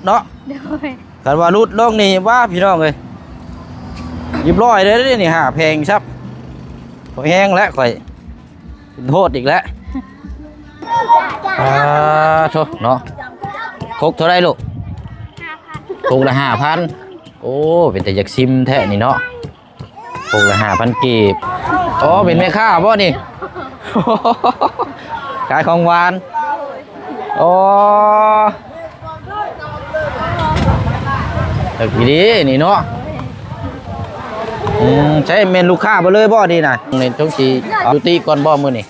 ເນາະ ໂດຍ ຄັນວ່າຫຼຸດລົງນີ້ ວ້າ ພີ່ນ້ອງເອີຍ ຮຽບຮ້ອຍເລີຍນີ້ ຫ້າແພງຊັບ ຂ້ອຍແຮງແລ້ວ ຂ້ອຍເປັນໂທດອີກແລ້ວ. ອ່າ ໂທ້ເນາະ ຄົກເທົ່າໃດລູກ? ຄົກລະຫ້າພັນ. ໂອ້ ເປັນຕາຢາກຊິມແທ້ນີ້ເນາະ. ໂລລະຫ້າພັນກີບ. ອໍ ເປັນແມ່ຄ້າບໍ່ນີ້? ຂາຍຂອງຫວານ. ອໍ ເອີ ດີນີ້ເນາະ. ອືມ ໃຊ້ແມ່ນລູກຄ້າເບິດເລີຍບໍ່ນີ້ນະ? ນີ້ຕ້ອງຊິຍຸຕິກ່ອນບໍ່ມື້ນີ້?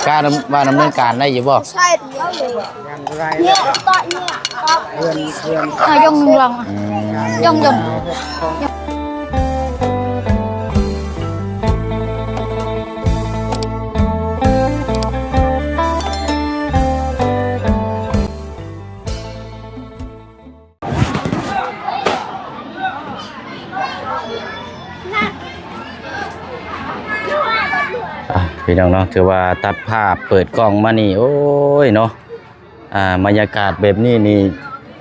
ການວ່າດຳເນີນການໄດ້ຢູ່ບໍ່? ເອີ ຍົງລອງ ອືມ ຍົງ ຍົງ. ອ່ະ ພີ່ນ້ອງເນາະ ຖືວ່າຕັດພາບເປີດກ້ອງມານີ້ ໂອ້ຍເນາະ ອ່າ ບັນຍາກາດແບບນີ້ນີ້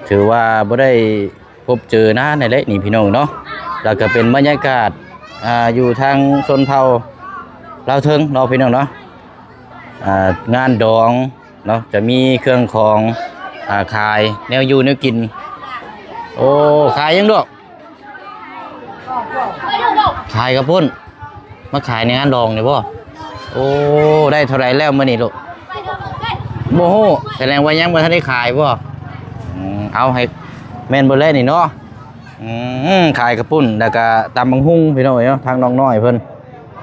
ຖືວ່າບໍ່ໄດ້ພົບເຈີນານແລ້ວນີ້ພີ່ນ້ອງເນາະ. ແລ້ວກໍເປັນບັນຍາກາດ ອ່າ ຢູ່ທາງຊົນເຜົ່າລາວເທິງເນາະ ພີ່ນ້ອງເນາະ. ອ່າ ງານດອງເນາະ ຈະມີເຄື່ອງຂອງ ອ່າ ຂາຍແນວຢູ່ແນວກິນ. ໂອ້ ຂາຍຫຍັງດອກ? ຂາຍເຂົ້າປຸ້ນ ມາຂາຍໃນງານດອງນີ້ບໍ່? ໂອ້ ໄດ້ເທົ່າໃດແລ້ວມື້ນີ້ລູກ? ບໍ່ຮູ້ ສະແດງວ່າຍັງບໍ່ທັນໄດ້ຂາຍບໍ່? ອືມ ເອົາໃຫ້ແມ່ນເບິດແລ້ວນີ້ເນາະ. ອືມ ຂາຍເຂົ້າປຸ້ນ ແລ້ວກະຕຳບັກຫຸ່ງພີ່ນ້ອງເອີຍເນາະ ທາງນ້ອງນ້ອຍເພິ່ນ.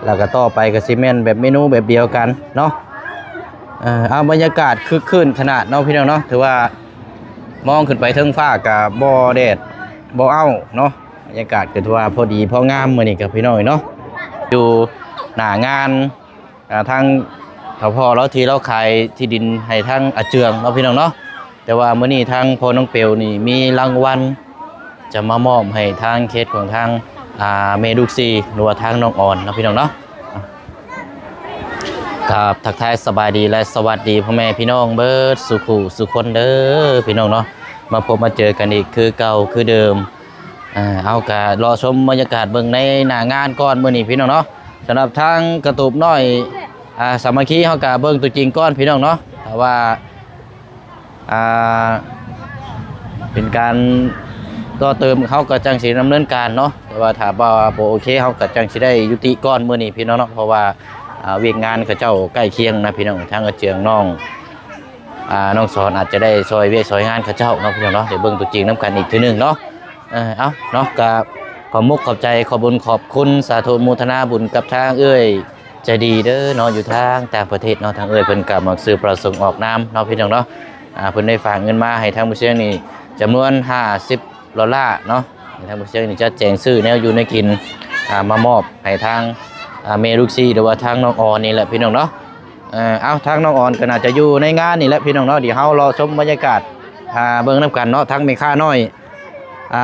ແລ້ວກໍຕໍ່ໄປກໍຊິແມ່ນແບບເມນູແບບດຽວກັນເນາະ. ເອີ ເອົາ ບັນຍາກາດຄຶກຄື້ນຂະໜາດເນາະ ພີ່ນ້ອງເນາະ. ຖືວ່າມອງຂຶ້ນໄປເທິງຟ້າກໍບໍ່ແດດບໍ່ອ້າວເນາະ. ບັນຍາກາດກໍຖືວ່າພໍດີພໍງາມມື້ນີ້ກັບພີ່ນ້ອງເນາະ. ຢູ່ໜ້າງານ ອ່າ ທາງເຖົ້າພໍ່ລາວທີ່ລາວຂາຍທີ່ດິນໃຫ້ທາງອາເຈືອງເນາະ ພີ່ນ້ອງເນາະ. ແຕ່ວ່າມື້ນີ້ທາງພໍ່ນ້ອງເປວນີ້ມີລາງວັນຈະມາມອບໃຫ້ທາງເຂດຂອງທາງ ອ່າ ແມ່ລູກສີ່ ຫຼືວ່າທາງນ້ອງອອນເນາະ ພີ່ນ້ອງເນາະ. ກາບທັກທາຍສະບາຍດີ ແລະ ສະຫວັດດີພໍ່ແມ່ພີ່ນ້ອງເບິດສູ່ຄູ່ສູ່ຄົນເດີ ພີ່ນ້ອງເນາະ. ມາພົບມາເຈີກັນອີກຄືເກົ່າຄືເດີມ. ເອົາ ກະລໍຊົມບັນຍາກາດເບິ່ງໃນໜ້າງານກ່ອນມື້ນີ້ ພີ່ນ້ອງເນາະ. ສຳລັບທາງກະຕູບນ້ອຍ ອ່າ ສາມັກຄີ ເຮົາກະເບິ່ງຕົວຈິງກ່ອນ ພີ່ນ້ອງເນາະ. ຖ້າວ່າ ອ່າ ເປັນການຕໍ່ເຕີມ ເຮົາກໍຈັ່ງຊິດຳເນີນການເນາະ. ແຕ່ວ່າຖ້າວ່າບໍ່ໂອເຄ ເຮົາກໍຈັ່ງຊິໄດ້ຍຸຕິກ່ອນມື້ນີ້ ພີ່ນ້ອງເນາະ. ເພາະວ່າ ອ່າ ວຽກງານເຂົາເຈົ້າໃກ້ຄຽງນະ ພີ່ນ້ອງ ທາງອາເຈືອງນ້ອງ ອ່າ ນ້ອງສອນອາດຈະໄດ້ຊ່ອຍວຽກຊ່ອຍງານເຂົາເຈົ້າເນາະ ພີ່ນ້ອງເນາະ. ໄດ້ເບິ່ງຕົວຈິງນຳກັນອີກເທື່ອໜຶ່ງເນາະ. ເອີ ເອົາເນາະ ກະຂອບມຸກຂອບໃຈ ຂອບບຸນຂອບຄຸນ ສາທຸໂມທະນາບຸນກັບທາງເອື້ອຍໃຈດີເດີເນາະ ຢູ່ທາງຕ່າງປະເທດເນາະ. ທາງເອື້ອຍເພິ່ນກະມັກຊື້ປະສົງອອກນາມເນາະ ພີ່ນ້ອງເນາະ. ອ່າ ເພິ່ນໄດ້ຝາກເງິນມາໃຫ້ທາງຜູ້ຊຽງນີ້ຈຳນວນຫ້າສິບໂດລາເນາະ. ໃຫ້ທາງຜູ້ຊຽງນີ້ຈັດແຈງຊື້ແນວຢູ່ແນວກິນ ອ່າ ມາມອບໃຫ້ທາງ ອ່າ ແມ່ລູກສີ່ ຫຼືວ່າທາງນ້ອງອອນນີ້ແຫຼະ ພີ່ນ້ອງເນາະ. ເອີ ເອົາ ທາງນ້ອງອອນກໍໜ້າຈະຢູ່ໃນງານນີ້ແຫຼະ ພີ່ນ້ອງເນາະ. ດຽວເຮົາລໍຊົມບັນຍາກາດ ອ່າ ເບິ່ງນຳກັນເນາະ ທາງແມ່ຄ້ານ້ອຍ. ອ່າ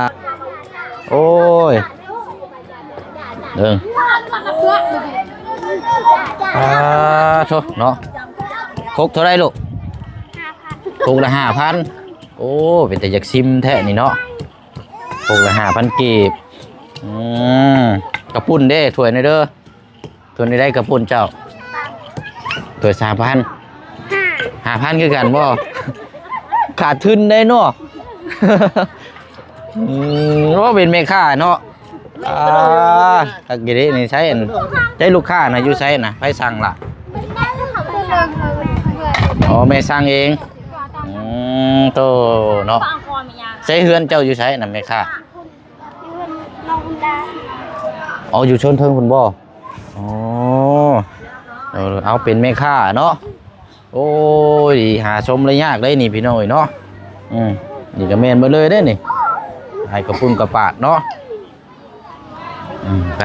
ໂອ້ຍ ເບິ່ງ ອ່າ ໂທ້ເນາະ. ຄົກເທົ່າໃດລູກ? ຄົກລະຫ້າພັນ. ໂອ້ ເປັນຕາຢາກຊິມແທ້ນີ້ເນາະ. ຄົກລະຫ້າພັນກີບ. ອືມ ກະປຸ້ນເດ້ ຖ້ວຍນີ້ເດີ. ໂຕນີ້ໄດ້ກະປຸ້ນເຈົ້າ ໂຕສາມພັນ ຫ້າພັນຄືກັນບໍ່? ຂາດທຶນໄດ້ເນາະ. ອືມ ໂອ້ ເປັນແມ່ຄ້າເນາະ. ອ່າ ຄັກອີ່ຫຼີນີ້. ໃຊ້ອັນ ໃຊ້ລູກຄ້ານະ ຢູ່ໃສນະ? ໃຜສັ່ງລະ? ອໍ ແມ່ສັ່ງເອງ. ອືມ ໂຕເນາະ. ໃຊ້ເຮືອນເຈົ້າຢູ່ໃສນະ ແມ່ຄ້າ? ອໍ ຢູ່ຊົນເທິງພຸ້ນບໍ່? ອໍ ເອີ ເອົາ ເປັນແມ່ຄ້າເນາະ. ໂອ້ຍ ຫາຊົມໄດ້ຍາກເດ້ນີ້ ພີ່ນ້ອງເອີຍເນາະ. ອືມ ນີ້ກໍແມ່ນເບິດເລີຍເດ້ນີ້ ຂາຍກະປຸ້ນກະປາດເນາະ. ອືມ ໄປ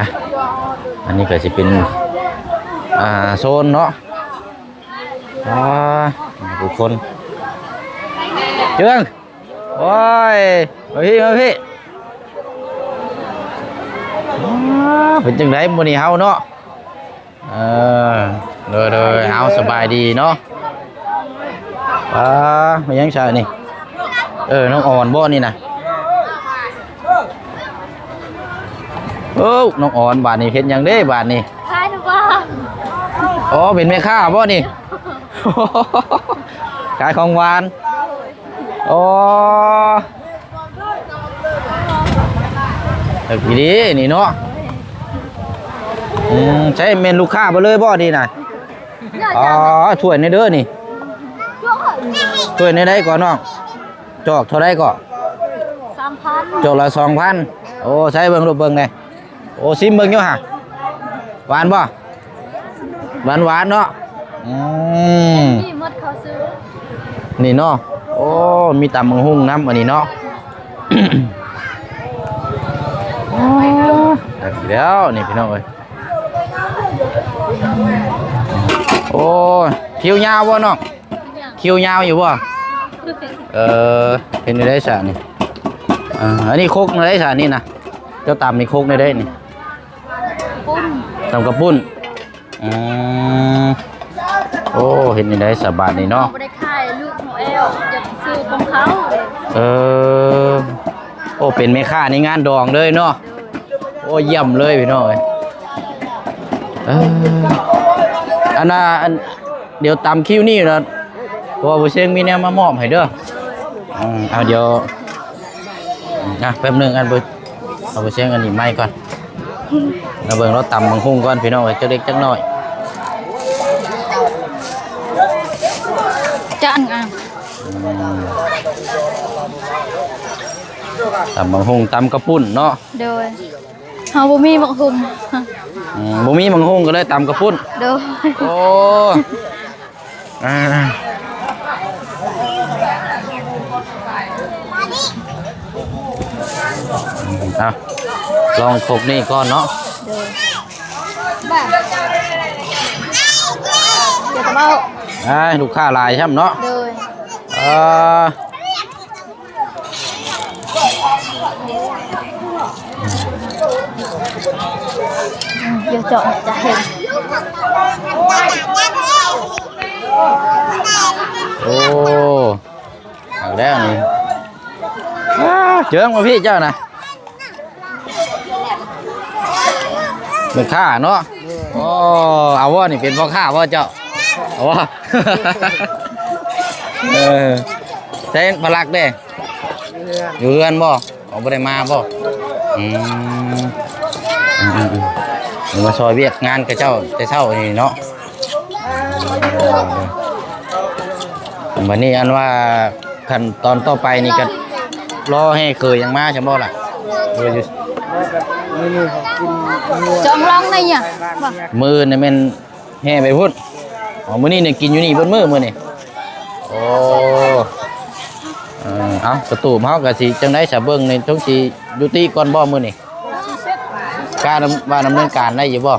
ອັນນີ້ກໍຊິເປັນ ອ່າ ໂຊນເນາະ. ອ່າ ທຸກຄົນ ເຈີງ ໂອ້ຍ ມາພີ້ ມາພີ້. ອ່າ ເປັນຈັ່ງໃດມື້ນີ້ເຮົາເນາະ? ເອີ ໂດຍ ໂດຍ ເອົາ ສະບາຍດີເນາະ. ອ່າ ແມ່ນຫຍັງຊະນີ້? ເອີ ນ້ອງອອນບໍ່ນີ້ນະ? ໂອ້ ນ້ອງອອນ ບາດນີ້ເຮັດຫຍັງເດ້ບາດນີ້? ຂາຍນ້ຳຫວານ. ອໍ ເປັນແມ່ຄ້າບໍ່ນີ້? ຂາຍຂອງຫວານ. ອໍ ເອີ ດີນີ້ເນາະ. ອືມ ໃຊ້ແມ່ນລູກຄ້າເບິດເລີຍບໍ່ນີ້ນະ? ອໍ ຖ້ວຍນີ້ເດີນີ້ ຖ້ວຍນີ້ໄດ້ກ່ອນນ້ອງ? ຈອກເທົ່າໃດເກາະ? ສາມພັນ. ຈອກລະສອງພັນ. ໂອ້ ໃຊ້ເບິ່ງລູກເບິ່ງແດ່. ໂອ້ ຊິມເບິ່ງຢູ່ຫະ ຫວານບໍ່? ຫວານໆ ເນາະ. ອືມ ນີ້ໝົດເຂົາຊື້ ນີ້ເນາະ. ໂອ້ ມີຕຳບັກຫຸ່ງນຳອັນນີ້ເນາະ. ແລ້ວນີ້ພີ່ນ້ອງເອີຍ ໂອ້ ຄິວຍາວບໍ່ນ້ອງ? ຄິວຍາວຢູ່ບໍ່? ເອີ ເຮັດແນວໃດຊະນີ້? ອ່າ ອັນນີ້ຄົກແນວໃດຊະນີ້ນະ? ເຈົ້າຕຳນີ້ຄົກແນວໃດນີ້? ປຸ້ນ ຕຳກະປຸ້ນ. ອືມ ໂອ້ ເຮັດແນວໃດສະບາດນີ້ເນາະ? ບໍ່ໄດ້ຂາຍລູກຫົວແອວ ຢາກຊື້ຂອງເຂົາ. ເອີ ໂອ້ ເປັນແມ່ຄ້າໃນງານດອງເລີຍເນາະ. ໂອ້ ຢ້ຽມເລີຍພີ່ນ້ອງເອີຍ. ເອີ ອັນນ່າ ອັນ ດຽວຕຳຄິວນີ້ລະ ເພາະວ່າບໍ່ເຊັງມີແນວມາມອບໃຫ້ເດີ. ອືມ ເອົາ ດຽວ ອ່ະ ແປັບໜຶ່ງ ອັນ ເບິ່ງ ເອົາໄປເຊັງອັນນີ້ໃໝ່ກ່ອນ. ມາເບິ່ງລາວຕຳບັກຫຸ່ງກ່ອນພີ່ນ້ອງເອີຍ ຈັກເລັກຈັກນ້ອຍ. ຈານ ອືມ ຕຳບັກຫຸ່ງ ຕຳກະປຸ້ນເນາະ. ໂດຍ ເຮົາບໍ່ມີບັກຫຸ່ງ. ອືມ ບໍ່ມີບັກຫຸ່ງກໍເລີຍຕຳກະປຸ້ນ. ໂດຍ ໂອ້ ອ່າ ເອົາ ລອງຄົກນີ້ກ່ອນເນາະ. ໂດຍ ດຽວກະເວົ້າ ອ່າ ລູກຄ້າຫຼາຍຊ້ຳເນາະ. ໂດຍ ເອີ ດຽວເຈາະຈະເຫັນ. ໂອ້ ເອົາແລ້ວນີ້ ເຈີມາພີ່ເຈົ້ານະ. ແມ່ຄ້າເນາະ. ໂອ້ ເອົາບໍ່ນີ້ ເປັນພໍ່ຄ້າບໍ່ເຈົ້າ? ເອົາບໍ່? ເອີ ໃຊ້ພະລັກເດ້ ຢູ່ເຮືອນບໍ່? ອໍ ບໍ່ໄດ້ມາບໍ່? ອືມ ອືມໆ ມາຊ່ອຍວຽກງານຂະເຈົ້າແຕ່ເຊົ້ານີ້ເນາະ. ບັດນີ້ອັນວ່າ ຂັ້ນຕອນຕໍ່ໄປນີ້ກໍລໍແຫ່ເຂີຍຫຍັງມາຊັ້ນບໍ່ລະ? ເອີ ຢູ່ ມື້ນີ້ເຂົາກິນ ຈອງລອງໄດ້ຫຍັງ? ມື້ອື່ນນີ້ແມ່ນແຫ່ໄປພຸ້ນ. ອໍ ມື້ນີ້ນີ້ກິນຢູ່ນີ້ເບິດມື້ມື້ນີ້. ໂອ້ ເອີ ເອົາ ສະຕູມເຮົາກໍຊິຈັ່ງໃດຊະ ເບິ່ງນີ້ ຕ້ອງຊິຍຸຕິກ່ອນບໍ່ມື້ນີ້? ການວ່າດຳເນີນການໄດ້ຢູ່ບໍ່? ເ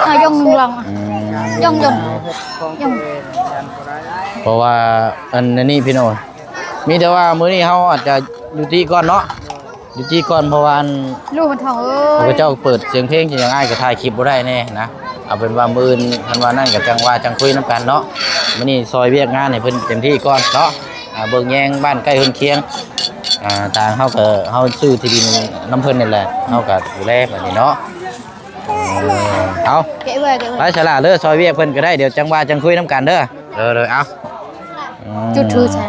ຮົາຍົງລອງ ອືມ ຍົງ ຍົງ ຍົງ ເພາະວ່າອັນນີ້ພີ່ນ້ອງ ມີແຕ່ວ່າມື້ນີ້ເຮົາອາດຈະຢຸດຕິກ່ອນເນາະ ຢຸດຕິກ່ອນ ເພາະວ່າອັນ ລູກມັນທ້ອງເອີຍ ເຂົາເຈົ້າເປີດສຽງເພງຊິຫຍັງ ອ້າຍກໍຖ່າຍຄລິບບໍ່ໄດ້ແນ່ນະ. ເອົາເປັນວ່າມື້ອື່ນຄັນວ່ານັ້ນກໍຈັ່ງວ່າຈັ່ງຄຸຍນຳກັນເນາະ. ມື້ນີ້ຊ່ອຍວຽກງານໃຫ້ເພິ່ນເຕັມທີ່ກ່ອນເນາະ. ອ່າ ເບິ່ງແຍງບ້ານໃກ້ເຮືອນຄຽງ ອ່າ ທາງເຮົາກໍ ເຮົາຊື້ທີ່ດິນນຳເພິ່ນນີ້ແຫຼະ ເຮົາກໍດູແລບັດນີ້ເນາະ. ເອີ ເອົາ ເກັບໄວ້ ເກັບໄວ້ ໄປສະຫຼະເດີ ຊ່ອຍວຽກເພິ່ນກໍໄດ້ ດຽວຈັ່ງວ່າຈັ່ງຄຸຍນຳກັນເດີ. ເດີ ເດີ ເອົາ ອືມ ຈຸດທູບໃສ່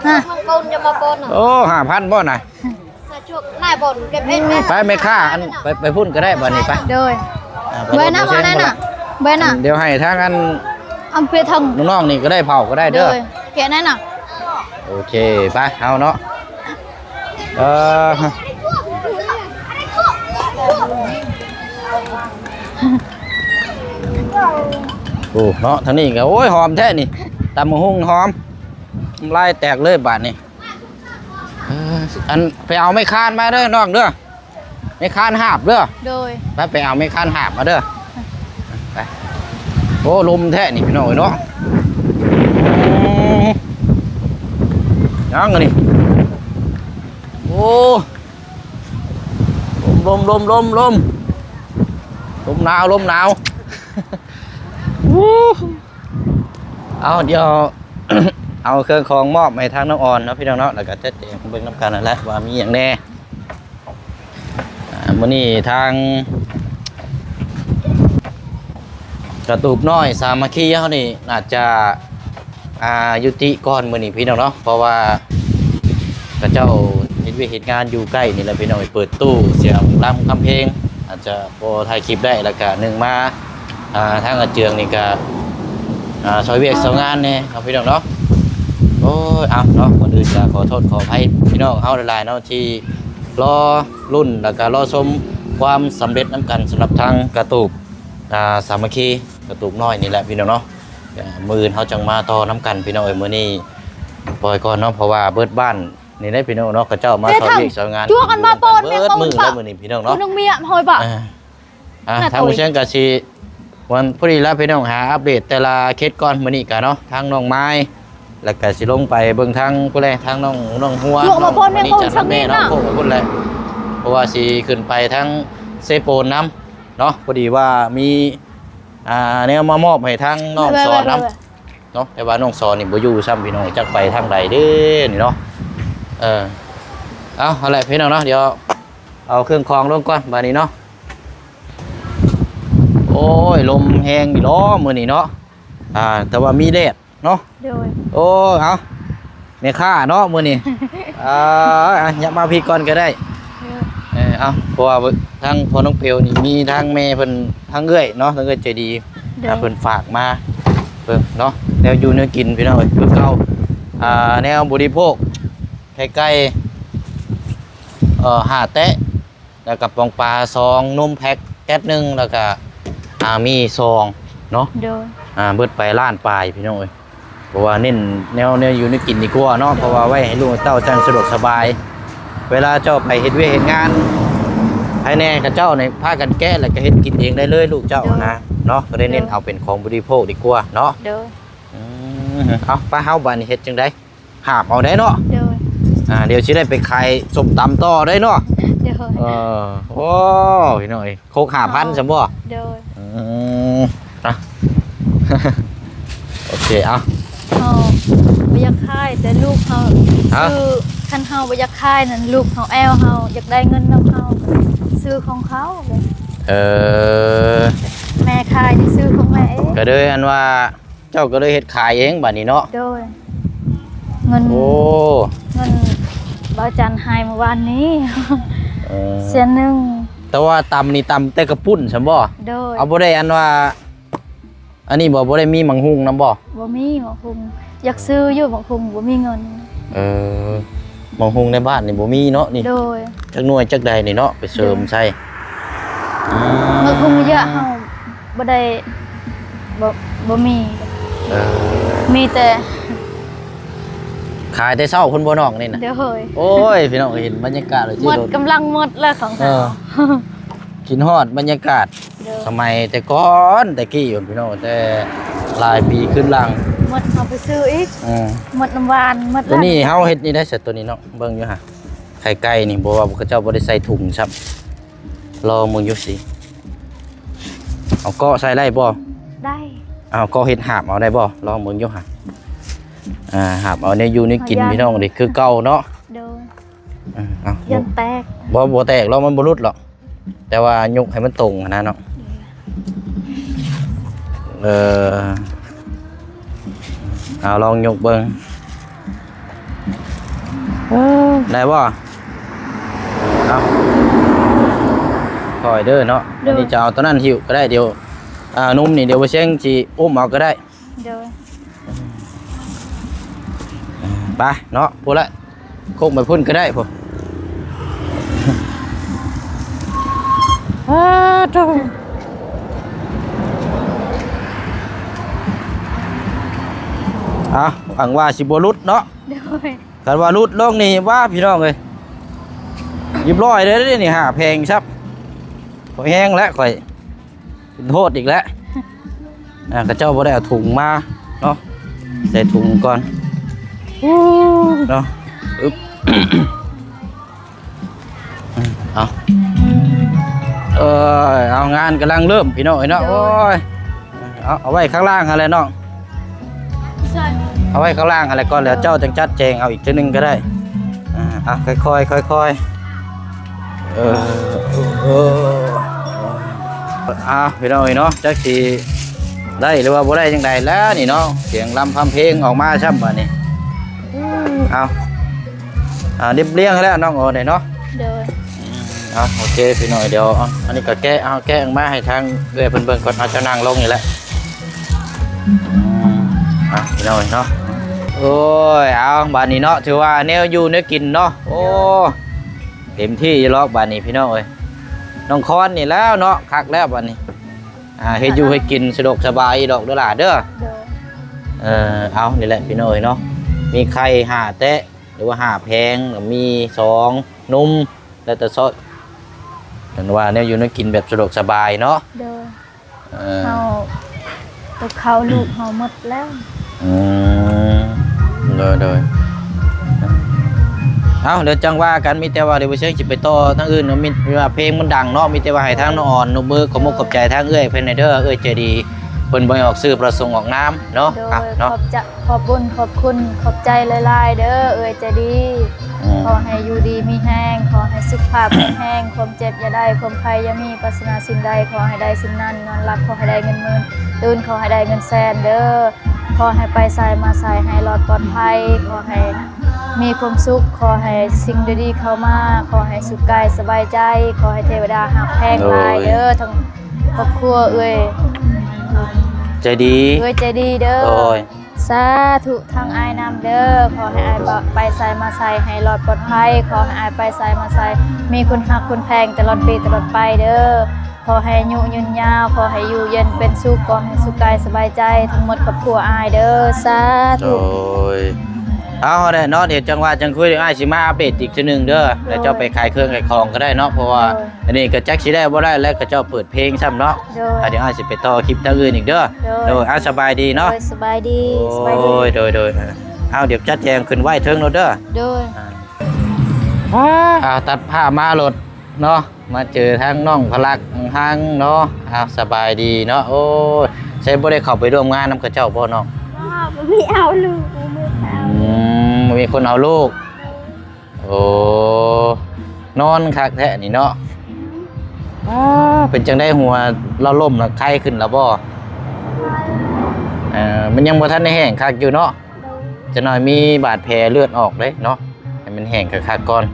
ຮະ ໂອ້ ຫ້າພັນບໍ່ນະ? ໄປແມ່ຄ້າ ອັນ ໄປ ໄປພຸ້ນກໍໄດ້ບັດນີ້ ໄປ ໂດຍ ອ່າ ເບິ່ງນະ ເອົານັ້ນນະ ເບິ່ງນະ ດຽວໃຫ້ທາງອັນ ອຳເພທອງ ນ້ອງໆນີ້ກໍໄດ້ ເຜົາກໍໄດ້ເດີ ໂດຍ ແກະນັ້ນນະ ໂອເຄ ໄປ ເຮົາເນາະ ເອີ ໂອ້ ເນາະ ທາງນີ້ກໍ ໂອ້ຍ ຫອມແທ້ນີ້ ຕຳບັກຫຸ່ງຫອມ ນ້ຳລາຍແຕກເລີຍບາດນີ້. ເອີ ອັນ ໄປເອົາໄມ້ຄານມາເດີນ້ອງເດີ ໄມ້ຄານຫາບເດີ ໂດຍ ໄປ ໄປເອົາໄມ້ຄານຫາບມາເດີ ໄປ. ໂອ້ ລົມແທ້ນີ້ພີ່ນ້ອງເອີຍເນາະ ອືມ ຫຍັງອັນນີ້ ໂອ້ ລົມ ລົມ ລົມ ລົມ ລົມ ລົມໜາວ ລົມໜາວ ວູ. ເອົາ ດຽວ ເອົາເຄື່ອງຂອງມອບໃຫ້ທາງນ້ອງອອນເນາະ ພີ່ນ້ອງເນາະ ແລ້ວກໍຈັດແຈງເບິ່ງນຳກັນນັ້ນແຫຼະ ວ່າມີຫຍັງແດ່. ອ່າ ມື້ນີ້ທາງກະຕູບນ້ອຍສາມັກຄີເຮົານີ້ ໜ້າຈະ ອ່າ ຍຸຕິກ່ອນມື້ນີ້ ພີ່ນ້ອງເນາະ ເພາະວ່າເຂົາເຈົ້າເຮັດວຽກເຮັດງານຢູ່ໃກ້ນີ້ແຫຼະ ພີ່ນ້ອງເອີຍ. ເປີດຕູ້ສຽງລຳຄຳເພງ ອາດຈະບໍ່ຖ່າຍຄລິບໄດ້ ແລ້ວກະໜຶ່ງມາ ອ່າ ທາງອາເຈືອງນີ້ກະ ອ່າ ຊ່ອຍວຽກຊ່ອຍງານແດ່ເນາະ ພີ່ນ້ອງເນາະ. ໂອ້ຍ ເອົາເນາະ ກ່ອນອື່ນກະຂໍໂທດຂໍອະໄພພີ່ນ້ອງເຮົາຫຼາຍໆເນາະ ທີ່ລໍລຸ້ນ ແລ້ວກະລໍຊົມຄວາມສຳເລັດນຳກັນ ສຳລັບທາງກະຕູບ ອ່າ ສາມັກຄີ ກະຕູບນ້ອຍນີ້ແຫຼະ ພີ່ນ້ອງເນາະ. ມື້ອື່ນເຮົາຈັ່ງມາຕໍ່ນຳກັນ ພີ່ນ້ອງເອີຍ. ມື້ນີ້ປ່ອຍກ່ອນເນາະ ເພາະວ່າເບິດບ້ານນີ້ແຫຼະ ພີ່ນ້ອງເນາະ ເຂົາເຈົ້າມາຊ່ອຍວຽກຊ່ອຍງານ ຈົວກັນມາປ້ອນແມ່ ເບິດມື້ແລ້ວມື້ນີ້ ພີ່ນ້ອງເນາະ ໜຶ່ງເມຍ ຫ້ອຍບາດ. ອ່າ ອ່າ ທາງຜູ້ຊຽງກະຊິ ວັນ ພໍດີລະພີ່ນ້ອງ ຫາອັບເດດແຕ່ລະເຂດກ່ອນ ມື້ນີ້ກະເນາະ ທາງນ້ອງມາຍ ແລ້ວກະຊິລົງໄປເບິ່ງທາງພຸ້ນແຫຼະ ທາງນ້ອງ ນ້ອງຮວນ ມາເບິ່ງເນາະ ພຸ້ນແຫຼະ ເພາະວ່າຊິຂຶ້ນໄປທາງເຊໂປນນຳເນາະ. ພໍດີວ່າມີ ອ່າ ແນວມາມອບໃຫ້ທາງນ້ອງສອນນຳເນາະ ແຕ່ວ່ານ້ອງສອນນີ້ບໍ່ຢູ່ຊ້ຳ ພີ່ນ້ອງ ຈັກໄປທາງໃດເດ້ນີ້ເນາະ. ເອີ ເອົາ ຫັ້ນແຫຼະ ພີ່ນ້ອງເນາະ ດຽວເອົາເຄື່ອງຂອງລົງກ່ອນບາດນີ້ເນາະ. ໂອ້ຍ ລົມແຮງຢູ່ເນາະມື້ນີ້ເນາະ ອ່າ ແຕ່ວ່າມີແດດເນາະ. ໂດຍ ໂອ້ຍ ເອົາ ແມ່ຄ້າເນາະມື້ນີ້ ອ່າ ຍັບມາພີ້ກ່ອນກໍໄດ້. ເອີ ເອີ ເອົາ ເພາະວ່າທາງພໍ່ນ້ອງເປວນີ້ມີທາງແມ່ເພິ່ນ ທາງເອື້ອຍເນາະ ທາງເອື້ອຍໃຈດີ ໂດຍ ອ່າ ເພິ່ນຝາກມາເບິ່ງເນາະ ແນວຢູ່ແນວກິນ ພີ່ນ້ອງເອີຍ ຄືເກົ່າ ອ່າ ແນວບໍລິໂພກ ໄຂ່ໄກ່ ເອີ ຫ້າແຕະ ແລ້ວກະປອງປາສອງ ນົມແພັກແກັດໜຶ່ງ ແລ້ວກະ ອ່າ ໝີ່ສອງເນາະ. ໂດຍ ອ່າ ເບິດໄປລ້ານປາຍ ພີ່ນ້ອງເອີຍ. ເພາະວ່າເນັ້ນແນວ ແນວຢູ່ແນວກິນດີກວ່າເນາະ ເພາະວ່າໄວ້ໃຫ້ລູກໃຫ້ເຕົ້າຈັ່ງສະດວກສະບາຍ ເວລາເຈົ້າໄປເຮັດວຽກເຮັດງານ ໃຜແດ່ເຂົາເຈົ້ານີ້ພາກັນແກະ ແລ້ວກະເຮັດກິນເອງໄດ້ເລີຍ ລູກເຈົ້າ ໂດຍ ນະເນາະ ກະໄດ້ເນັ້ນ ໂດຍ ເອົາເປັນຂອງບໍລິໂພກດີກວ່າເນາະ. ໂດຍ ອືມ ເອົາ ໄປ ເຮົາບາດນີ້ເຮັດຈັ່ງໃດ? ຫາບເອົາໄດ້ເນາະ. ໂດຍ ອ່າ ດຽວຊິໄດ້ໄປຂາຍສົ້ມຕຳຕໍ່ໄດ້ເນາະ. ໂດຍ ເອີ ໂອ້ ພີ່ນ້ອງເອີຍ ຄົກຫ້າພັນ ອໍ ຊັ້ນບໍ່? ໂດຍ ອືມ ອ່ະ ໂອເຄ ເອົາ ເຮົາບໍ່ຢາກຂາຍ ແຕ່ລູກເຮົາ ຮະ? ຊື້ ຄັນເຮົາບໍ່ຢາກຂາຍນັ້ນ ລູກເຮົາແອວເຮົາ ຢາກໄດ້ເງິນນຳເຮົາ ຊື້ຂອງເຂົາ. ເອີ ແມ່ຂາຍນີ້ ຊື້ຂອງແມ່ເອງ ກະເລີຍອັນວ່າ ເຈົ້າກໍເລີຍເຮັດຂາຍເອງບາດນີ້ເນາະ. ໂດຍ ເງິນ ໂອ້ ເງິນບ່າວຈັນໃຫ້ມື້ວານນີ້ ເອີ ແສນໜຶ່ງ. ແຕ່ວ່າຕຳນີ້ຕຳແຕ່ກະປຸ້ນຊັ້ນບໍ່? ໂດຍ ເອົາ ບໍ່ໄດ້ອັນວ່າ ອັນນີ້ບໍ່ ບໍ່ໄດ້ມີໝາກຫຸ່ງນຳບໍ່? ບໍ່ມີໝາກຫຸ່ງ ຢາກຊື້ຢູ່ໝາກຫຸ່ງ ບໍ່ມີເງິນ. ເອີ ໝາກຫຸ່ງໃນບ້ານນີ້ບໍ່ມີເນາະນີ້. ໂດຍ ຈັກໜ່ວຍຈັກໃດນີ້ເນາະ ໄປເສີມໃສ່. ໂດຍ ອືມ ໝາກຫຸ່ງເຍາະ ເຮົາບໍ່ໄດ້ ບໍ່ ບໍ່ມີ. ເອີ ມີແຕ່ ຂາຍແຕ່ເຊົ້າພຸ້ນບໍ່ນ້ອງນີ້ນະ? ໂດຍ ໂອ້ຍ ພີ່ນ້ອງເຫັນບັນຍາກາດແລ້ວ ໝົດ ກຳລັງໝົດແລ້ວຂອງເຮົາ. ເອີ ຄິດຮອດບັນຍາກາດ ໂດຍ ສະໄໝແຕ່ກ່ອນແຕ່ກີ້ພຸ້ນ ພີ່ນ້ອງ ແຕ່ຫຼາຍປີຄືນຫຼັງ. ໝົດເຮົາໄປຊື້ອີກ. ອືມ ໝົດນ້ຳຫວານ ໝົດ. ໂຕນີ້ເຮົາເຮັດນີ້ໄດ້ຊະ ໂຕນີ້ເນາະ ເບິ່ງຢູ່ຫະ ໄຂ່ໄກ່ນີ້ ບໍ່ວ່າເຂົາເຈົ້າບໍ່ໄດ້ໃສ່ຖົງຊ້ຳ. ລອງເບິ່ງຢູ່ຊິ ເອົາເກາະໃສ່ໄດ້ບໍ່? ໄດ້. ເອົາເກາະເຮັດຫາບເອົາໄດ້ບໍ່? ລອງເບິ່ງຢູ່ຫະ ອ່າ ຫາບເອົາແນວຢູ່ແນວກິນ ເອົາ ພີ່ນ້ອງເດ້ ຄືເກົ່າເນາະ. ໂດຍ ເອີ ເອົາ ຢ້ານແຕກ. ບໍ່ ບໍ່ແຕກດອກ ມັນບໍ່ຫຼຸດດອກ ແຕ່ວ່າຍົກໃຫ້ມັນຕົງຫັ້ນນະເນາະ. ເອີ ເອົາ ລອງຍົກເບິ່ງ ໄດ້ບໍ່? ເອົາ ຄ່ອຍເດີເນາະ. ໂດຍ ອັນນີ້ຈະເອົາໂຕນັ້ນຫິ້ວກໍໄດ້ ດຽວ ອ່າ ນົມນີ້ ດຽວບໍ່ຊຽງຊິອຸ້ມເອົາກໍໄດ້. ໂດຍ ໄປເນາະ ພຸ້ນລະ ຄົກໄປພຸ້ນກໍໄດ້ພຸ້ນ. ອ້າໂທ້ ເອົາ ຫວັງວ່າຊິບໍ່ຫຼຸດເນາະ. ໂດຍ ຄັນວ່າຫຼຸດລົງນີ້ ວ້າ ພີ່ນ້ອງເອີຍ ຮຽບຮ້ອຍເດ້ນີ້ ຫ້າແພງຊັບ ຂ້ອຍແຮງແລ້ວ ຂ້ອຍ ເປັນໂທດອີກແລ້ວ. ອ່າ ເຂົາເຈົ້າບໍ່ໄດ້ເອົາຖົງມາເນາະ ໃສ່ຖົງກ່ອນ ເນາະ. ອຶບ ເອົາ ເອີຍ ເອົາ ງານກຳລັງເລີ່ມ ພີ່ນ້ອງເອີຍເນາະ. ໂດຍ ໂອ້ຍ ເອົາ ເອົາໄວ້ຂ້າງລ່າງຫັ້ນແຫຼະນ້ອງ. ເອົາໄວ້ຂ້າງລ່າງຫັ້ນແຫຼະ ກ່ອນແລ້ວເຈົ້າຈັ່ງຈັດແຈງເອົາອີກເທື່ອໜຶ່ງກໍໄດ້. ອ່າ ອ່ະ ຄ່ອຍໆ ຄ່ອຍໆ ເອີ ເອີ ອ່າ ພີ່ນ້ອງເອີຍເນາະ ຈັກຊິໄດ້ ຫຼືວ່າບໍ່ໄດ້ຈັ່ງໃດແລ້ວນີ້ເນາະ ສຽງລຳພຳເພງອອກມາຊ້ຳບາດນີ້. ເອົາ ອ່າ ລຽບລຽງໃຫ້ແລ້ວນ້ອງໂອເດ້ເນາະ. ໂດຍ. ອືມ ເອົາ ໂອເຄພີ່ນ້ອງ ດຽວ ເອົາ ອັນນີ້ກໍແກະ ເອົາ ແກະອອກມາໃຫ້ທາງເອື້ອຍເພິ່ນເບິ່ງກ່ອນ ເອົາ ເຈົ້ານັ່ງລົງນີ້ແຫຼະ. ອືມ ອ່ະ ພີ່ນ້ອງເນາະ ໂອ້ຍ ເອົາ ບາດນີ້ເນາະ ຖືວ່າແນວຢູ່ແນວກິນເນາະ ໂອ້ ເຕັມທີ່ຢູ່ລອກບາດນີ້ພີ່ນ້ອງເອີຍ. ນ້ອງຄອນນີ້ແລ້ວເນາະ ຄັກແລ້ວບາດນີ້ ອ່າ ເຮັດຢູ່ເຮັດກິນສະດວກສະບາຍດອກເດີຫຼ້າເດີ. ໂດຍ. ເອີ ເອົາ ນີ້ແຫຼະພີ່ນ້ອງເອີຍເນາະ ມີໄຂ່ຫ້າແຕະ ຫຼືວ່າຫ້າແຜງ ແລ້ວມີຊອງນົມ ແລ້ວແຕ່ຊອດ ເຫັນວ່າແນວຢູ່ແນວກິນແບບສະດວກສະບາຍເນາະ. ໂດຍ. ເອີ ເຮົາ ກັບເຂົ້າລູກເຮົາໝົດແລ້ວ. ອືມ ໂດຍ ໂດຍ. ເອົ້າ ດຽວຈັ່ງວ່າກັນ ມີແຕ່ວ່າດຽວບໍ່ເຊີງຊິໄປຕໍ່ທາງອື່ນເນາະ ມີ ມີວ່າເພງມັນດັງເນາະ ມີແຕ່ວ່າໃຫ້ທາງນ້ອງອອນ ນົບມື ຂອບມຸກຂອບໃຈທາງເອື້ອຍເພິ່ນແດ່ເດີ ເອື້ອຍໃຈດີ ເພິ່ນບໍ່ໃຫ້ອອກຊື່ປະສົງອອກນາມເນາະ. ໂດຍ. ເນາະ ຂອບໃຈ ຂອບບຸນຂອບຄຸນ ຂອບໃຈຫຼາຍໆເດີ ເອື້ອຍໃຈດີ. ອືມ ຂໍໃຫ້ຢູ່ດີມີແຮງ ຂໍໃຫ້ສຸຂະພາບແຂງແຮງ ຄວາມເຈັບຢ່າໄດ້ ຄວາມໄຂ້ຢ່າມີ ປາດຖະໜາສິ່ງໃດ ຂໍໃຫ້ໄດ້ສິ່ງນັ້ນ ນອນຫຼັບຂໍໃຫ້ໄດ້ເງິນໝື່ນ ຕື່ນຂໍໃຫ້ໄດ້ເງິນແສນເດີ. ຂໍໃຫ້ໄປໃສມາໃສໃຫ້ລອດປອດໄພ ຂໍໃຫ້ມີຄວາມສຸກ ຂໍໃຫ້ສິ່ງດີໆເຂົ້າມາ ຂໍໃຫ້ສຸກກາຍສະບາຍໃຈ ຂໍໃຫ້ເທວະດາຮັກແພງຫຼາຍເດີ ໂດຍ ທັງຄອບຄົວເອື້ອຍໃຈດີ ເອື້ອຍໃຈດີເດີ. ໂດຍ. ສາທຸ ທັງອ້າຍນຳເດີ ຂໍໃຫ້ອ້າຍໄປໃສມາໃສໃຫ້ລອດປອດໄພ ຂໍໃຫ້ອ້າຍໄປໃສມາໃສມີຄົນຮັກຄົນແພງຕະຫຼອດປີຕະຫຼອດໄປເດີ. ຂໍໃຫ້ອາຍຸຍືນຍາວ ຂໍໃຫ້ຢູ່ເຢັນເປັນສຸກ ຂໍໃຫ້ສຸກກາຍສະບາຍໃຈ ທັງໝົດຄອບຄົວອ້າຍເດີ. ສາທຸ. ໂດຍ. ເອົາ ເອົາແຫຼະເນາະ ດຽວຈັ່ງວ່າຈັ່ງຄຸຍ ດຽວອ້າຍຊິມາອັບເດດອີກເທື່ອໜຶ່ງເດີ. ໂດຍ. ແລ້ວເຈົ້າໄປຂາຍເຄື່ອງຂາຍຂອງກໍໄດ້ເນາະ ເພາະວ່າ ໂດຍ ອັນນີ້ກໍຈັກຊິໄດ້ບໍ່ໄດ້ ແລ້ວກໍເຈົ້າເປີດເພງຊ້ຳເນາະ. ໂດຍ. ອ່າ ດຽວອ້າຍຊິໄປຕໍ່ຄລິບທາງອື່ນອີກເດີ. ໂດຍ. ໂດຍ. ອ່າ ສະບາຍດີເນາະ. ໂດຍ. ສະບາຍດີ. ໂອ້ຍ ສະບາຍດີ. ໂດຍ ໂດຍ ໂດຍ. ອ່າ ເອົາ ດຽວຈັດແຈງຂຶ້ນໄວ້ເທິງໂລດເດີ. ໂດຍ. ອ່າ ອ່າ ຕັດພາບມາໂລດເນາະ ມາເຈີທາງນ້ອງພະລັກທາງເນາະ. ອ່າ ສະບາຍດີເນາະ. ໂອ້ຍ ໃສບໍ່ໄດ້ເຂົ້າໄປຮ່ວມງານນຳເຂົາເຈົ້າບໍ່ນ້ອງ? ບໍ່ ບໍ່ມີເອົາລູກ ບໍ່ມີເອົາ. ອືມ ບໍ່ມີຄົນເອົາລູກ. ໂອ້ ນອນຄັກແທ້ນີ້ເນາະ. ອ້າ ເປັນຈັ່ງໃດ ຫົວລາວລົ້ມລະໄຄຂຶ້ນລະບໍ່? ເອີ ມັນຍັງບໍ່ທັນໄດ້ແຫ້ງຄັກຢູ່ເນາະ. ໂດຍ. ຈັກໜ້ອຍມີບາດແຜເລືອດອອກເດ້ເນາະ ໃຫ້ມັນແຫ້ງຄັກໆກ່ອນ.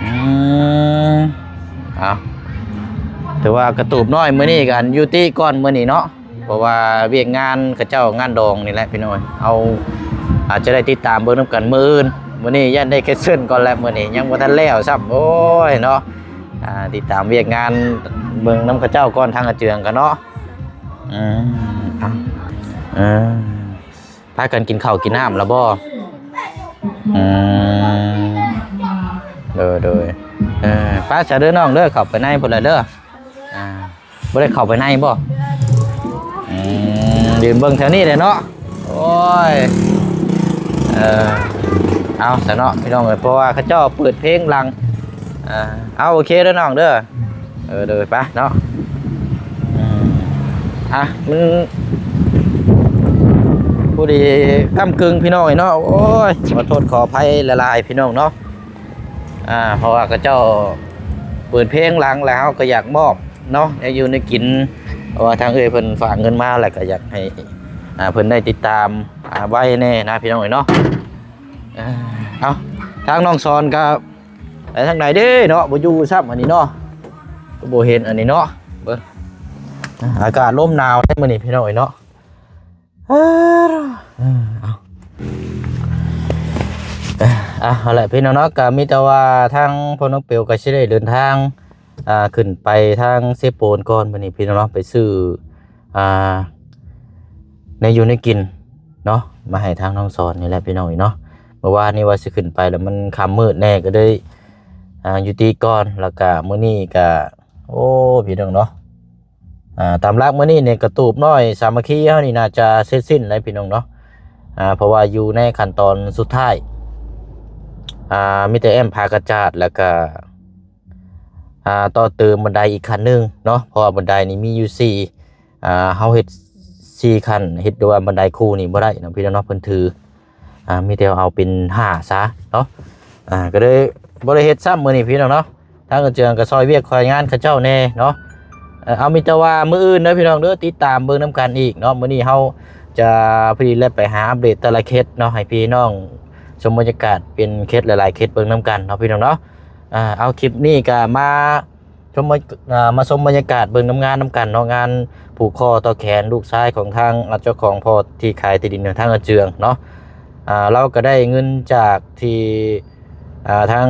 ອືມ ເອົາ ຖືວ່າກະຕູບນ້ອຍມື້ນີ້ກໍຢູ່ຕິກ່ອນມື້ນີ້ເນາະ. ເພາະວ່າວຽກງານເຂົາເຈົ້າງານດອງນີ້ແຫຼະພີ່ນ້ອງ ເຮົາອາດຈະໄດ້ຕິດຕາມເບິ່ງນຳກັນມື້ອື່ນ. ມື້ນີ້ຢ້ານໄດ້ແຄນເຊິນກ່ອນແຫຼະ ມື້ນີ້ຍັງບໍ່ທັນແລ້ວຊ້ຳ. ໂອ້ຍເນາະ ອ່າ ຕິດຕາມວຽກງານເບິ່ງນຳເຂົາເຈົ້າກ່ອນ ທາງອາເຈືອງກໍເນາະ. ອືມ ເອົາ ເອີ ພາກັນກິນເຂົ້າກິນນ້ຳແລ້ວບໍ່? ອືມ ໂດຍ ໂດຍ. ເອີ ໄປຊະເດີນ້ອງເດີ ເຂົ້າໄປໃນພຸ້ນລະເດີ. ອ່າ ບໍ່ໄດ້ເຂົ້າໄປໃນບໍ່? ອືມ ຢືນເບິ່ງແຖວນີ້ແຫຼະເນາະ. ໂອ້ຍ ເອີ ເອົາຊະເນາະພີ່ນ້ອງເອີຍ ເພາະວ່າເຂົາເຈົ້າເປີດເພງຫຼັງ. ອ່າ ເອົາ ໂອເຄເດີນ້ອງເດີ. ເອີ ໂດຍ ໄປເນາະ. ອືມ ອ່ະ ມັນພໍດີກ້ຳກຶ່ງພີ່ນ້ອງເອີຍເນາະ. ໂອ້ຍ ຂໍໂທດຂໍອະໄພຫຼາຍໆພີ່ນ້ອງເນາະ. ອ່າ ເພາະວ່າເຂົາເຈົ້າເປີດເພງຫຼັງ ແລ້ວເຮົາກໍຢາກມອບເນາະ ແນວຢູ່ແນວກິນ ເພາະວ່າທາງເອື້ອຍເພິ່ນຝາກເງິນມາ ແລ້ວກໍຢາກໃຫ້ ອ່າ ເພິ່ນໄດ້ຕິດຕາມ ອ່າ ໄວ້ແດ່ນະ ພີ່ນ້ອງເອີຍເນາະ. ເອີ ເອົາ ທາງນ້ອງສອນກໍໄປທາງໃດເດ້ເນາະ ບໍ່ຢູ່ຊ້ຳອັນນີ້ເນາະ ກໍບໍ່ເຫັນອັນນີ້ເນາະ. ເບິ່ງ ອ່າ ອາກາດລົມໜາວແທ້ມື້ນີ້ ພີ່ນ້ອງເອີຍເນາະ. ເອີ ເອົາ ເອົາ ເອົາລະພີ່ນ້ອງເນາະ ກໍມີແຕ່ວ່າທາງພໍ່ນ້ອງເປວກໍຊິໄດ້ເດີນທາງ ອ່າ ຂຶ້ນໄປທາງເຊໂປນກ່ອນ ມື້ນີ້ພີ່ນ້ອງເນາະ ໄປຊື້ ອ່າ ແນວຢູ່ແນວກິນເນາະ ມາໃຫ້ທາງນ້ອງສອນນີ້ແຫຼະ ພີ່ນ້ອງເອີຍເນາະ. ເມື່ອວານນີ້ວ່າຊິຂຶ້ນໄປ ແລ້ວມັນຄ່ຳມືດແດ່ ກໍເລີຍ ອ່າ ຢຸດຕິກ່ອນ ແລ້ວກໍມື້ນີ້ກໍ ໂອ້ ພີ່ນ້ອງເນາະ ອ່າ ຕາມຫຼັກມື້ນີ້ນີ້ກະຕູບນ້ອຍສາມັກຄີເຮົານີ້ໜ້າຈະເສັດສິ້ນແລ້ວພີ່ນ້ອງເນາະ. ອ່າ ເພາະວ່າຢູ່ໃນຂັ້ນຕອນສຸດທ້າຍ ອ່າ ມີແຕ່ແອ້ມຝາກະຈາດ ແລ້ວກະ ອ່າ ຕໍ່ເຕີມບັນໄດອີກຂັ້ນໜຶ່ງເນາະ ເພາະວ່າບັນໄດນີ້ມີຢູ່ສີ່ ອ່າ ເຮົາເຮັດ ສີ່ຂັ້ນ ເຮັດແຕ່ວ່າບັນໄດຄູ່ນີ້ບໍ່ໄດ້ເນາະ ພີ່ນ້ອງເນາະ ເພິ່ນຖື ອ່າ ມີແຕ່ເອົາເປັນຫ້າຊະເນາະ ອ່າ ກໍເລີຍບໍ່ໄດ້ເຮັດຊ້ຳມື້ນີ້ ພີ່ນ້ອງເນາະ. ທາງອາເຈືອງກໍຊ່ອຍວຽກຊ່ອຍງານເຂົາເຈົ້າແດ່ເນາະ ເອີ ເອົາ ມີແຕ່ວ່າມື້ອື່ນເດີ ພີ່ນ້ອງເດີ ຕິດຕາມເບິ່ງນຳກັນອີກເນາະ. ມື້ນີ້ເຮົາຈະ ພໍດີແຫຼະ ໄປຫາອັບເດດແຕ່ລະເຂດເນາະ ໃຫ້ພີ່ນ້ອງຊົມບັນຍາກາດເປັນເຂດຫຼາຍໆເຂດເບິ່ງນຳກັນເນາະ ພີ່ນ້ອງເນາະ. ອ່າ ເອົາ ຄລິບນີ້ກໍມາຊົມ ອ່າ ມາຊົມບັນຍາກາດເບິ່ງນຳງານນຳກັນເນາະ ງານຜູກຄໍຕໍ່ແຂນລູກຊາຍຂອງທາງ ອ່າ ເຈົ້າຂອງພໍ່ທີ່ຂາຍທີ່ດິນໃຫ້ທາງອາເຈືອງເນາະ. ອ່າ ລາວກໍໄດ້ເງິນຈາກທີ່ ອ່າ ທາງ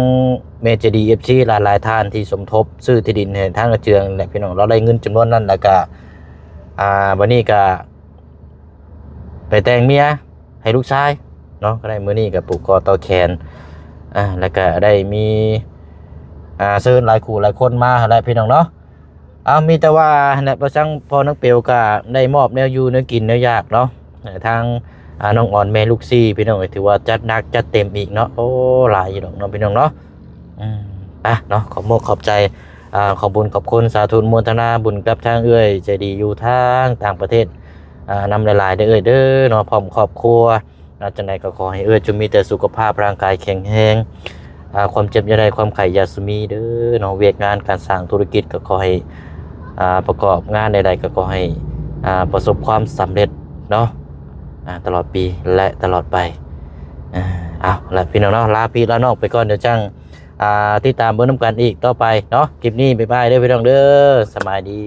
ແມ່ໃຈດີ ເອັຟຊີ ຫຼາຍໆທ່ານທີ່ສົມທົບຊື້ທີ່ດິນໃຫ້ທາງອາເຈືອງແຫຼະ ພີ່ນ້ອງ. ລາວໄດ້ເງິນຈຳນວນນັ້ນ ແລ້ວກໍ ອ່າ ບັດນີ້ກໍໄປແຕ່ງເມຍໃຫ້ລູກຊາຍເນາະ ກໍໄດ້ ມື້ນີ້ກໍຜູກຄໍຕໍ່ແຂນ ອ່າ ແລ້ວກໍໄດ້ມີ ອ່າ ເຊີນຫຼາຍຄູ່ຫຼາຍຄົນມາຫັ້ນແຫຼະ ພີ່ນ້ອງເນາະ. ເອົາ ມີແຕ່ວ່າຫັ້ນແຫຼະ ປະສັງພໍ່ນາງເປວກໍໄດ້ມອບແນວຢູ່ແນວກິນແນວຢາກເນາະ ໃຫ້ທາງ ອ່າ ນ້ອງອອນແມ່ລູກສີ່ ພີ່ນ້ອງເອີຍ ຖືວ່າຈັດໜັກຈັດເຕັມອີກເນາະ. ໂອ້ ຫຼາຍຢູ່ດອກເນາະ ພີ່ນ້ອງເນາະ. ອືມ ອ່ະເນາະ ຂອບມຸກຂອບໃຈ ອ່າ ຂອບບຸນຂອບຄຸນ ສາທຸອະນຸໂມທະນາບຸນກັບທາງເອື້ອຍໃຈດີຢູ່ທາງຕ່າງປະເທດ ອ່າ ນຳຫຼາຍໆເດີເອື້ອຍເດີເນາະ ພ້ອມຄອບຄົວ. ອ່າ ຈັ່ງໃດກໍຂໍໃຫ້ເອື້ອຍຈົ່ງມີແຕ່ສຸຂະພາບຮ່າງກາຍແຂງແຮງ ອ່າ ຄວາມເຈັບຢ່າໄດ້ ຄວາມໄຂ້ຢ່າສຸມີເດີເນາະ. ວຽກງານການສ້າງທຸລະກິດກໍຂໍໃຫ້ ອ່າ ປະກອບງານໃດໆກໍຂໍໃຫ້ ອ່າ ປະສົບຄວາມສຳເລັດເນາະ ອ່າ ຕະຫຼອດປີ ແລະ ຕະຫຼອດໄປ. ອ່າ ເອົາລະ ພີ່ນ້ອງເນາະ ລາພີ່ລານ້ອງໄປກ່ອນ ດຽວຈັ່ງ ອ່າ ຕິດຕາມເບິ່ງນຳກັນອີກຕໍ່ໄປເນາະ. ຄລິບນີ້ ບາຍບາຍເດີ ພີ່ນ້ອງເດີ ສະບາຍດີ.